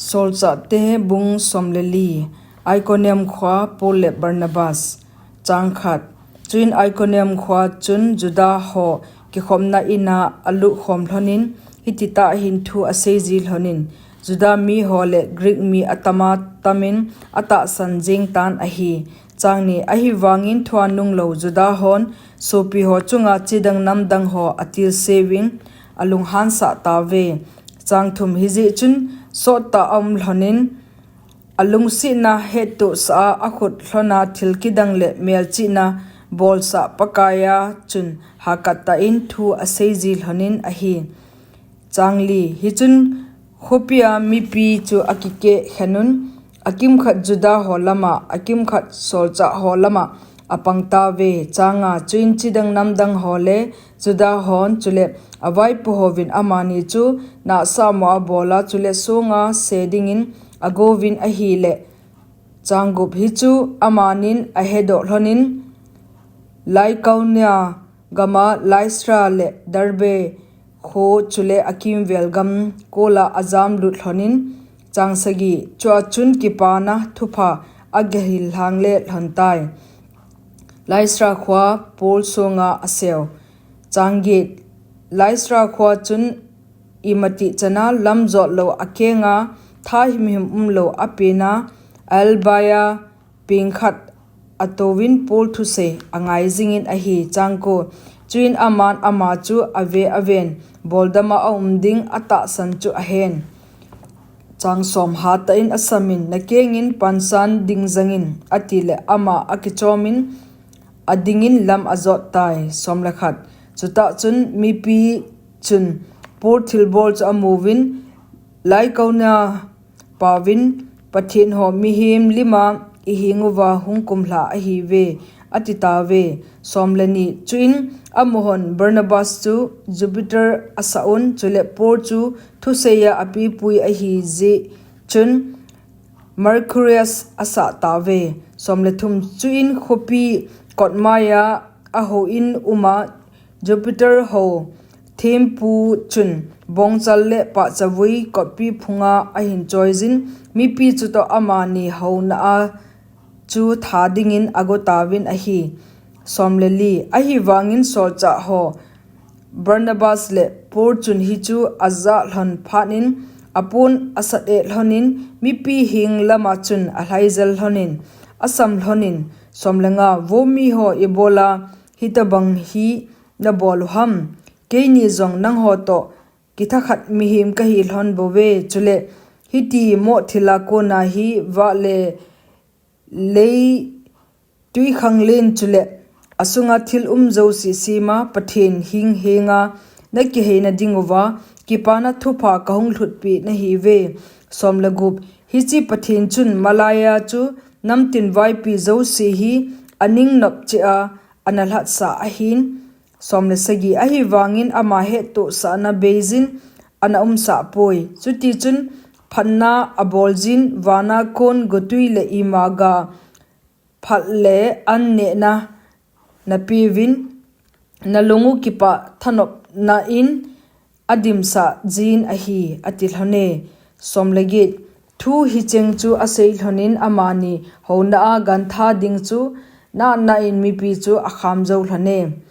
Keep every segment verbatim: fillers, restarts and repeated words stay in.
Solchahte bung som le li. Iconium khua Paul le Barnabas. Chang khat. Chuin Iconium khua chun Juda ho kikhopna ina aluhkhom lhonin, hititah hin thu aseiji lhonin, Juda mi ho le Greek mi atama tamin atahsan jing tan ahi. Chang ni. Ahivangin thua nunglo Juda hon sopi ho chunga chidang namdang ho atilseuvin alunghansah tauve. Chang thum. Hijeh chun sottah aum lhonin, alungsetna hettohsah a, akhut lhona thil kidang le melchihna bolsah Pakaiya chun hakattah in thu aseiji lhonin ahi. Chang li. Hichun khopia mipi chu akikeh khenun, akimkhat Juda ho lama, akimkhat solchah ho lama apang tauve. Chang nga. Chuin chidang namdang ho le Juda hon chule avaipo hovin amani chu nahsahmo abola, chule songa se dingin agouvin ahile. Chang gup. Hichu amanin ahedoh lhonin, Lycaonia gama Lystra le Derbe kho chule akimvel gam kola ajamlut lhonin, chang sagi, chua chun kipana thupha agahil lhangle lhontai. Lystra khua Paul songa aseu. Chang get. Lystra khua chun imatih chana lamjot lou akenga, tha himhim umlou apena, Albaya peng khat atouvin Paul thusei angai jingin ahi. Chang ko. Chuin aman ama chu ave aven, boldama aum ding atahsan chu ahen. Chang som. Hatah in asamin, nakengin pansan ding jangin, atile ama akichomin adingin lam ajot tai. Som le khat. Chutah chun mipi chun Paul thilbol chu amuvin, Lycaonia paovin, Pathen ho mihem lima iheng uva hung kumlha ahiuve, ati tauve. Som le ni. Chuin amahon Barnabas chu Jupiter asah un, chule Paul chu thuseiya apipui ahi jeh chun Mercurius asah tauve. Som le thum. Chuin khopi kotmaiya ahou in uma Jupiter ho thempu chun bongchal le pahchavui kotpi phunga ahin choijin, mipi chutoh amani houna a chu tha dingin agotauvin ahi. Som le li. Ahivangin solchah ho Barnabas le Paul chun hichu ajah lhon phatnin, apon asat eh lhonin, mipi heng lama chun alhaijel lhonin, asam lhonin, som le nga, Vo miho, ibola hitobang hi nabol uham? Keini jong nangho toh kithakhat mihem kahi lhon bouve, chule hiti moh thila kona hi vah le lei, twikhanglen chule asunga thil um jouse sema Pathen heng henga nakiheina dinguva kipana thupha kahung lhutpeh nahiuve. Som le gup. Hiche Pathen chun malaiya chu namtin vaipi jouse hi aning nop cheh a ana lhatsah ahin. Som le sagi. Ahivangin ama hettohsahna beijin ana umsah poi. Chutichun phatna aboljin, vana kon gotwi le ima ga phat le an nehna napeuvin, nalungu kipah thanopna in adimsah jin ahi, ati lhone. Som le get. Thu hicheng chu asei lhonin amani houna a gantha ding chu nahna in mipi chu akham jou lhone.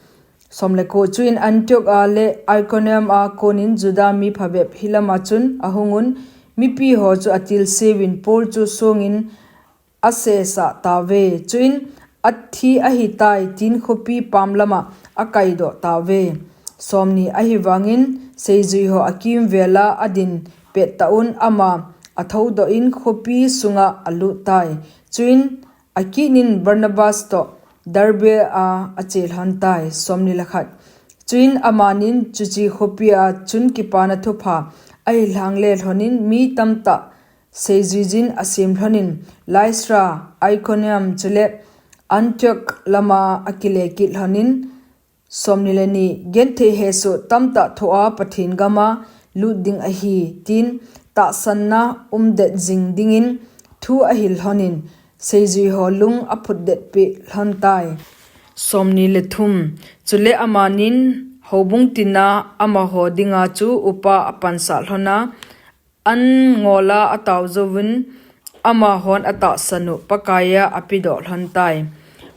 Som le ko. Chuin Antioch a le Iconium a konin Juda mi phabep hilama chun ahungun, mipi ho chu atilseuvin Paul chu songin asesah tauve. Chuin athi ahitai tin khopi pam lama akaidoh tauve. Som ni. Ahivangin seijui ho akimvela adin pettah un ama athoudoh in khopi sunga alut tai. Chuin akitnin Barnabas toh Derbe a ache lhon tai. Som ni le khat. Chuin amanin chuche khopia chun kipana thupha ahil lhangle lhonin mi tamtah seijuijin asem lhonin Lystra, Iconium chule Antioch lama akile kit lhonin, som ni le ni. Genthei hesoh tamtah thoh a Pathen gama lut ding ahi, tin tahsanna umdet jing dingin thu ahil lhonin seijui ho lung aphutdetpeh lhon tai. Som ni le thum. Chule amanin houbung tina amaho dinga chu upa apansah lhona, an ngol a atao jouvin, amahon atahsan u Pakaiya apedoh lhon tai.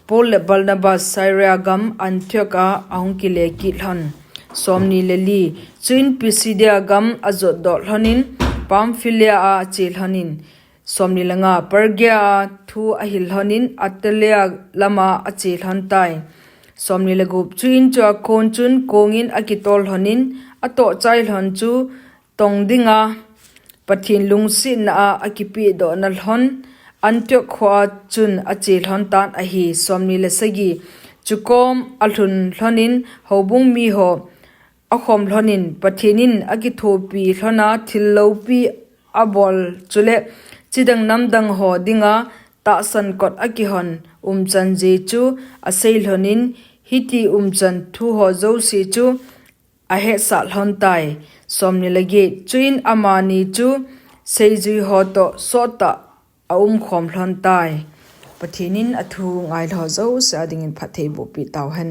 Paul le Barnabas Syria gam Antioch a ahung kile kit lhon. Chuin Pisidia gam ajotdoh lhonin, Pamphilia a ache lhonin, Phrygia a thu ahil lhonin, Attalia lama ache lhon tai. Chuin chua kon chun kongin akitol lhonin, atohchai lhon chu tong dinga Pathen lungsetna a akipehdohna lhon Antioch khoa chun ache lhon tan ahi. Chukom alhun lhonin houbung miho akhom lhonin, Pathen in akithopi lhona thil loupi abol chule chidang namdang ho dinga tahsan kot akihon umchan jeh chu asei lhonin, hiti umchan thuho jouse chu ahetsah lhon tai. Chuin amani chu seijuiho toh sottah aumkhom lhon tai. Pathen in athu ngailhah jouse adingin phatthei bohpeh tauhen.